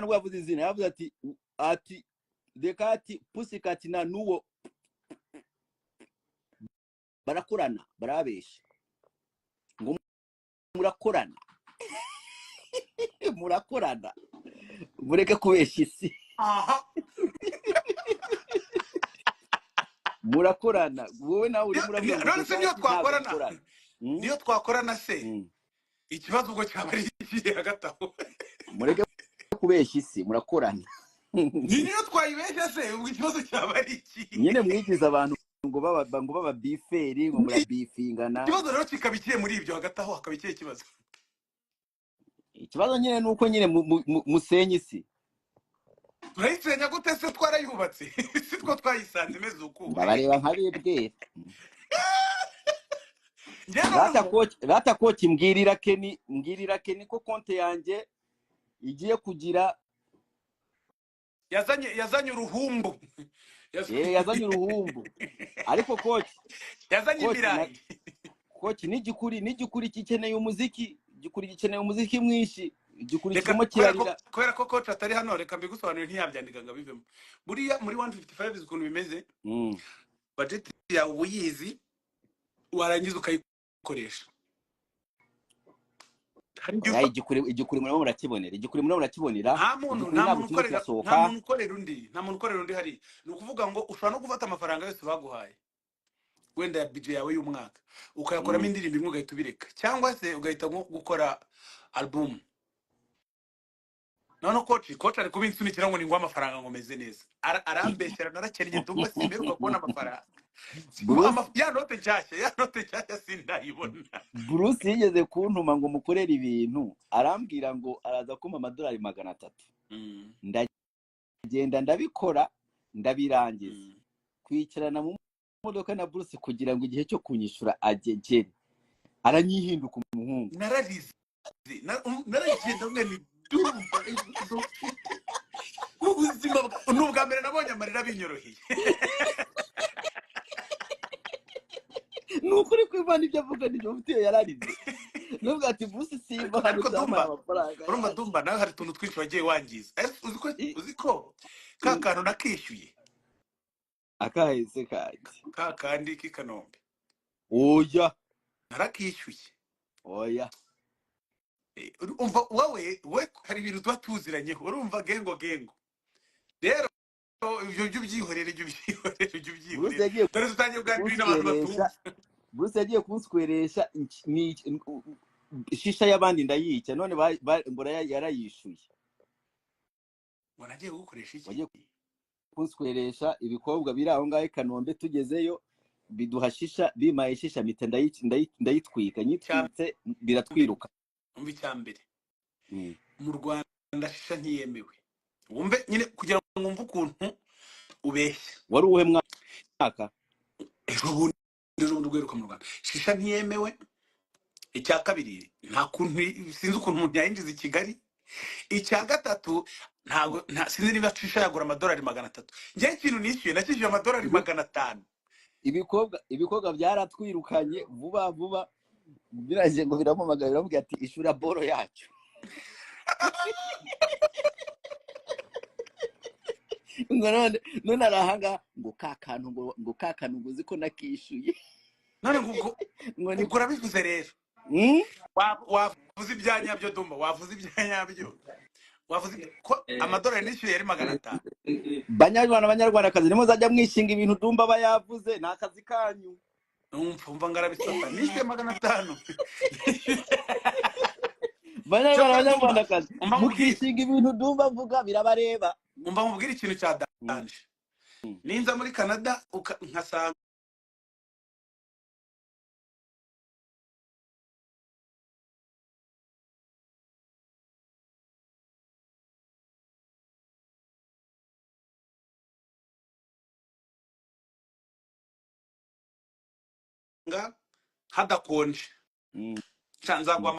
nubwo yavuze izina, yavuze ati Dekati Pussycat na nuwo barakorana, barabesha ngo murakorana, murakorana, mureke kubeshya isi. Aha. Murakorana, wowe nawe urimo uravuga ngo None se niyo Dekati ntabwo twakorana, mukorana. Niyo twakorana se, ikibazo ubwo cyaba ari ikihe hagati aho? Mureke kubeshya isi, murakorana. Niyo twayibeshya se, ubwo ikibazo cyaba ari ikihe? Nyine mwigize abantu ngo baba biferi, ngo murabifingana. Ikibazo rero kikaba ikihe muri ibyo hagati aho? Hakaba ikihe kibazo? Ikibazo nyine ni uko nyine musenya isi. Turayisenya gute se? Twarayubatse, si two twayisanze imeze uku. Ndabareba nkabibwira. Njye Rata noneho coach, rata coach, mbwirira Kenny, mbwirira Kenny ko konte yanjye igiye kugira yazanye uruhumbu. Yazanye uruhumbu, ariko coach Yazanye coach na ibirayi. Coach, n'igikuri gikeneye umuziki, igikuri gikeneye umuziki mwinshi, igikuri Reka kirimo kubera ko kirarira. Kubera ko coach atari hano, reka mbigusobanurire, ntiyabyandika ngo abivemo. Buriya muri 155 uzi ukuntu bimeze, budget yawe uba uyizi, warangiza ukayikoresha. Hari igihe Oya, igikuri murimo murakibonera, igikuri murimo murakibonera. Nta muntu Igikuri nta ntabwo muntu kirimo ukorera, nta kirasohoka. muntu ukorera undi, nta muntu ukorera undi. Hari ni ukuvuga ngo ushobora no gufata amafaranga yose baguhaye wenda ya budget yawe y'umwaka, ukayakoramo indirimbo imwe ugahita ubireka, cyangwa se ugahita nko gukora album. Noneho coach ari kubinsunikira ngo ninguhe amafaranga ngo meze neza. Arambeshyera, narakennye ndumva simperuka kubona amafaranga. Bruce Ya note nshyashya, ya note nshyashya sindayibona. Bruce yigeze kuntuma ngo mukorere ibintu, arambwira ngo araza kumpa amadolari 300. Ndagenda ndabikora, ndabirangiza. Kwicarana mu modoka na Bruce kugira ngo igihe cyo kunyishura agegere, aranyihinduka umuhungu. Nararize, naragenda mwe ni ndumva ubuzima ni ubwa mbere nabonye amarira binyoroheye. Ni ukuri kwivana ibyo avuga nibyo mfite, yararize nubwo ati Bruce simba hano Ariko utampaye Dumba, amafaranga urumva yanjye. Dumba, nawe hari utuntu twinshi wagiye wangiza. Ese uzi ko ka kantu nakishyuye? Akahise kanjye? Ka kandi k'i Kanombe. Oya. Narakishyuye. Oya. Urumva wowe, we hari ibintu tuba tuziranyeho, urumva gengo gengo. Rero ibyo jya ubyihorere, jya ubyihorere, jya Bruce ubyihorere. yagiye Dore dutangiye kuganira n'abantu kunsweresha. batumva. Bruce yagiye kunsweresha shisha y'abandi ndayica, none ngo yarayishuye. Ngo nagiye kugukoresha iki? Wagiye kunsweresha ibikobwa biri aho ngaho i Kanombe, tugezeyo biduha shisha, bimaye shisha mpita ndayitwika, nyitwitse biratwiruka. Umva, icya mbere, mu Rwanda shisha ntiyemewe. Wumve nyine kugira ngo wumve ukuntu ubeshya. Wari uwuhe mwaka? Ejo bundi, ejo bundi ugaruka mu Rwanda shisha ntiyemewe. Icya kabiri, nta kuntu, sinzi ukuntu umuntu yayinjiza i Kigali. Icya gatatu, ntabwo sinzi niba shisha yagura amadolari 300. Njyewe ikintu nishyuye, nakishyuye amadolari 500. Ibikobwa byaratwirukanye vuba vuba, biraje ngo birampamagara, biramubwira ati ishura boro yacu. Ngo none arahanga ngo ka kantu, ngo ka kantu ngo uzi ko nakishyuye. None ngo ubwo Ngo ni ubwo urabivuze rero. Wavuze ibya nyabyo Dumba, wavuze ibya nyabyo, wavuze ko amadolari nishyuye yari 500. Banyarwanda, banyarwandakazi, nimuzajya mwishinga ibintu Dumba aba yavuze, ni akazi kanyu. Numva ngarabisata, nishyuye 500. Banyarwanda, Cyokora Dumba, banyarwandakazi, umva nkubwire. mukishinga ibintu Dumba avuga birabareba. Umva nkubwire ikintu cya danger. Ninza muri Canada nkasanga hadakonje, nca nzagwa.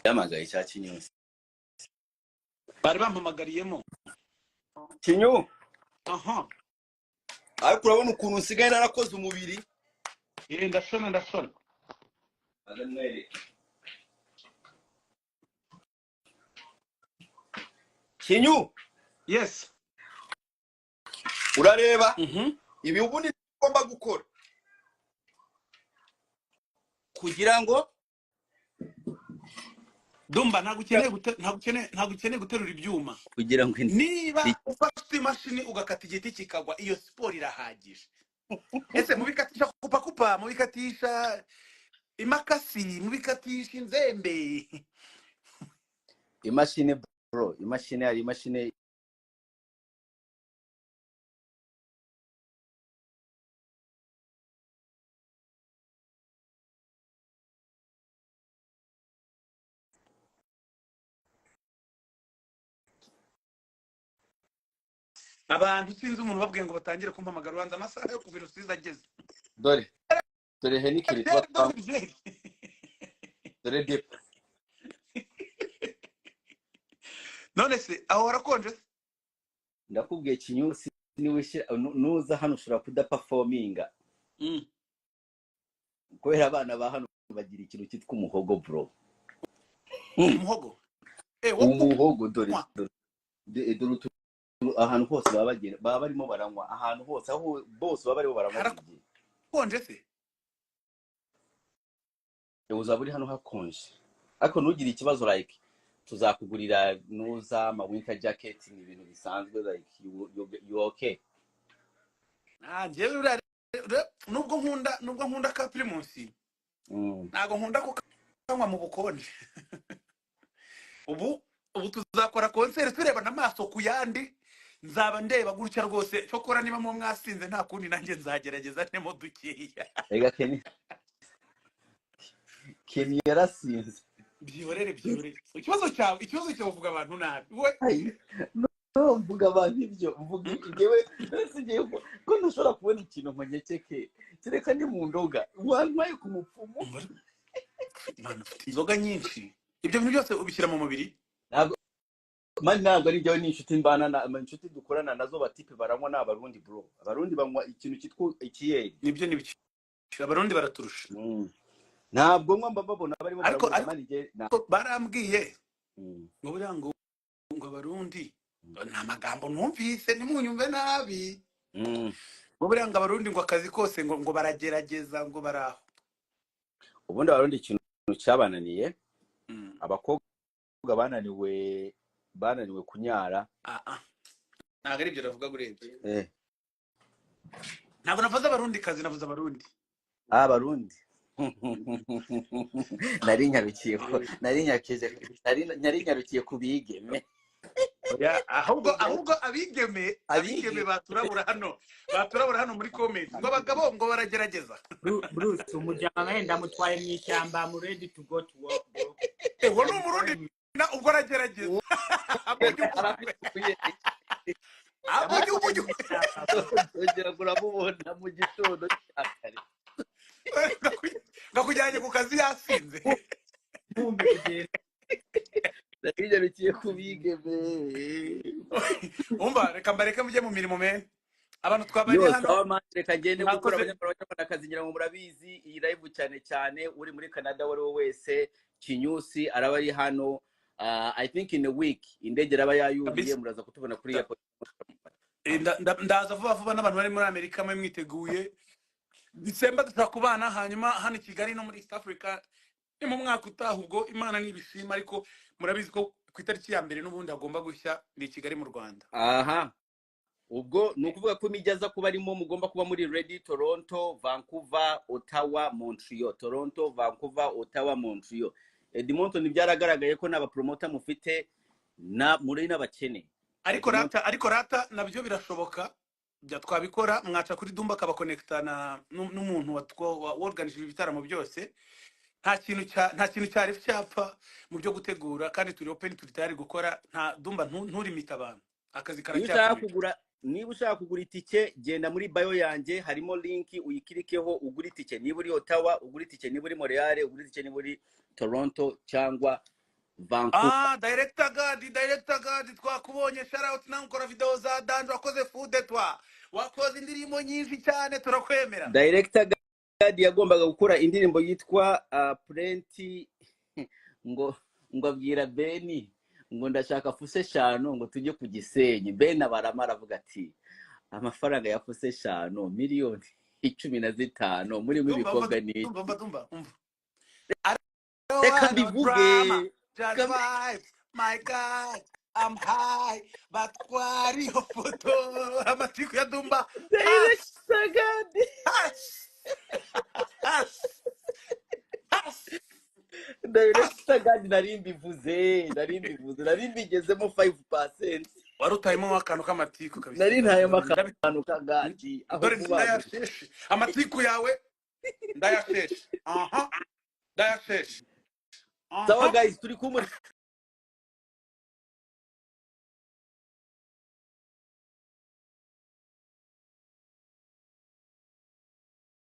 Yamagaye cya Kinyusi. Bari bampamagariyemo. Kinyu, Aha. ariko urabona ukuntu nsigaye narakoze umubiri. Ndashona ndashona. Aramwereka. Kinyu, Yes. urareba Mhm. ibi ubundi ugomba gukora kugira ngo Dumba, ntabwo ukeneye ntabwo ukeneye guterura ibyuma. kugira ngo Niba ufashe imashini ugakata igiti kikagwa, iyo siporo irahagije. Ese mubikatisha kupa kupa, mubikatisha imakasi, mubikatisha inzembe? Imashini bro, imashini, hari imashini. Abantu sinzi umuntu babwiye ngo batangire kumpamagara, ubanza amasaha yo kuva i Rusizi ageze. Dore dore henikiri tuba Byeri, twa dore byeri. Dore depo. None se aho harakonje se? Ndakubwiye Kinyusi, niwishyira nuza hano ushobora kudaperforminga kubera abana ba hano bagira ikintu cyitwa umuhogo bro. Umuhogo wo Umuhogo, dore kunywa. dore dore utu ahantu hose baba bagenda baba barimo baranywa, ahantu hose aho bose baba barimo baranywa buri gihe. Harakonje se? Uzaba uri hano hakonje, ariko ntugire ikibazo, like tuzakugurira nuza ama winter jacket, ni ibintu bisanzwe, like you okay. Ah, njyewe nubwo nkunda ka Primus, ntabwo nkunda kukanywa mu bukonje. Ubu tuzakora concert turebana amaso ku yandi, nzaba ndeba gutya rwose. Cyokora niba mu mwasinze nta kundi, nanjye nzagerageza ntemo dukeya. Ega Kenny yarasinze. Byihorere, byihorere. Ikibazo cyawe uvuga abantu nabi we. Ai, no, mvuga abantu ibyo mvuga njyewe nsigiye ko ntashobora kubona ikintu ngo nkekeke, kereka ni mu ndoga wantwaye ku mupfumu. Umva, Imana, ufite inzoga nyinshi, ibyo bintu byose ubishyira mu mubiri. Ntabwo man, ntabwo ari njyewe, ni inshuti mbana na inshuti dukorana nazo, batipe baranywa, ni Abarundi bro. Abarundi banywa ikintu cyitwa ikiyeri. Nibyo, nibyo, Abarundi baraturusha. Ntabwo nywa, mba mbabona barimo Ariko baranywa ariko man, njye na barambwiye ngo buriya ngo Abarundi, nta magambo numvise, ntimunyumve nabi, ngo buriya ngo Abarundi ngo akazi kose ngo baragerageza, ngo baraho. Ubundi Abarundi ikintu cyabananiye, abakobwa bananiwe kunyara. Ah, ah. Ntabwo ari ibyo navuga urebye. Ntabwo navuze Abarundi kazi, navuze Abarundi. Ah, Abarundi, nari nyarukiye ko nari nyakije nari nyarukiye ku bigeme. Oya, ahubwo abigeme Abigeme. Baturabura hano muri comment ngo abagabo ngo baragerageza. Bruce, umujama wenda mutwaye mu ishyamba, mu ready to go to work bro. Uwo ni Umurundi na ubwo aragerageza abujya ubujya. Arabikuye. Abujya Ndamutwaye ubujya. mu ishyamba bro. Nzongera kuramubona mu gitondo cya kare. Ngakujyanye ku kazi yasinze. Vumbi kugenda. Nari nyarukiye ku bigeme. Umva, reka mbareke mujye mu mirimo me, abantu twabanye Yo, hano. sawa man, reka ngende gukora. Mwakoze. Abanyarwanda, Abanyarwandakazi, ngira ngo murabizi iyi live, cyane cyane uri muri Canada, uwo ari we wese, Kinyusi araba ari hano. I think in a week indege iraba yayuriye, Kabisa. muraza kutubona kuri airport. Ndaza vuba vuba, n'abantu bari muri Amerika mwe mwiteguye, December dushobora kubana. Hanyuma hano i Kigali no muri East Africa ni mu mwaka utaha, ubwo Imana nibishima, ariko murabizi ko ku itariki ya mbere n'ubundi hagomba gushya ni i Kigali mu Rwanda. Aha, ubwo ni ukuvuga ko imijyi aza kuba arimo mugomba kuba muri ready: Toronto, Vancouver, Ottawa, Montreal. Toronto, Vancouver, Ottawa, Montreal, Edmonton. Byaragaragaye ko n'abapromota mufite na muri n'abakene. Ariko Edmonton. rata, ariko rata nabyo birashoboka, bya twabikora, mwaca kuri Dumba akabakonekita n'umuntu worganije ibi bitaramo byose. Nta kintu cyari cyapfa mu byo gutegura, kandi turi open, turi tayari gukora. Nta Dumba, nturimite abantu, akazi Iyo ushaka karacyakomeje. kugura Niba ushaka kugura itike, genda muri bio yanjye, harimo link, uyikirikeho ugura itike. Niba uri Ottawa, ugura itike. Niba uri Montreal, ugura itike. Niba uri Toronto cyangwa Vancouver. Ah, Director Gadi, Director Gadi, twakubonye. Shout out nawe, ukora video za danger, wakoze fude twa, wakoze indirimbo nyinshi cyane, turakwemera. Director Gadi yagombaga gukora indirimbo yitwa Plenty, ngo abwira Beni ngo ndashaka fuse 5 ngo tujye ku Gisenyi. Ben abarama aravuga ati amafaranga ya fuse 5, miliyoni 15 muri Dumba, umva. ibikobwa ni Dumba, umva, Dumba, umva. I don't Reka want no mbivuge. drama, just Reka vibes. My God, I'm high. Batwara iyo foto, amatiku ya Dumba. Has Director Gadi. Has has has has. Director Gadi, nari mbivuze, nari mbivuze, nari mbigezemo 5%. Wari utayemo akantu k'amatiku kabisa. Nari ntayemo Dore akantu ka Gadi aho dore vuba vuba. Ndayasheshe amatiku yawe, ndayasheshe, aha, ndayasheshe. Sawa. Aha. Guys, turi kumwe.